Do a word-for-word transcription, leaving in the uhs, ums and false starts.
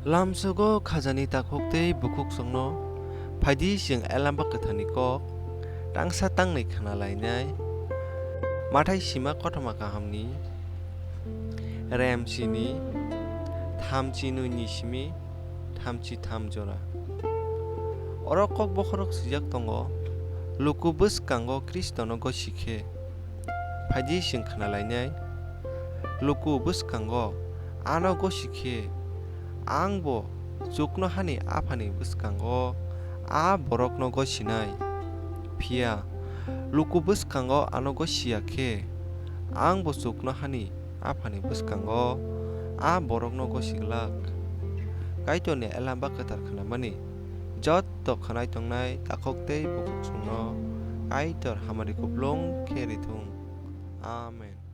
Lamsogo khajani takhuk tei bukhuk chwngno phaidi chwng Elamba Kwtharni kok tangsa tangnwi khna lainai. Mathai sima kothoma kahamni remsini thamchi nwi ni simi thamchi tham jora. Oro kok bokhorok swijak tongo, luku bwskango Khristono gosi khe. Phaidi chwng khna lainai, luku bwskango ano gosi khe, ang bo chuknohani Aphani bwskango a borokno gosinai. Phiya luku bwskango ano gosi ya khe, ang bo chuknohani Aphani bwskango a borokno gosi glak. Kaitorni Elamba Kwthar khnamani jotto khwnai tongnai takhuk tei bukhuk chwngno Kaitor hamari kupulung khe rithung. Amen.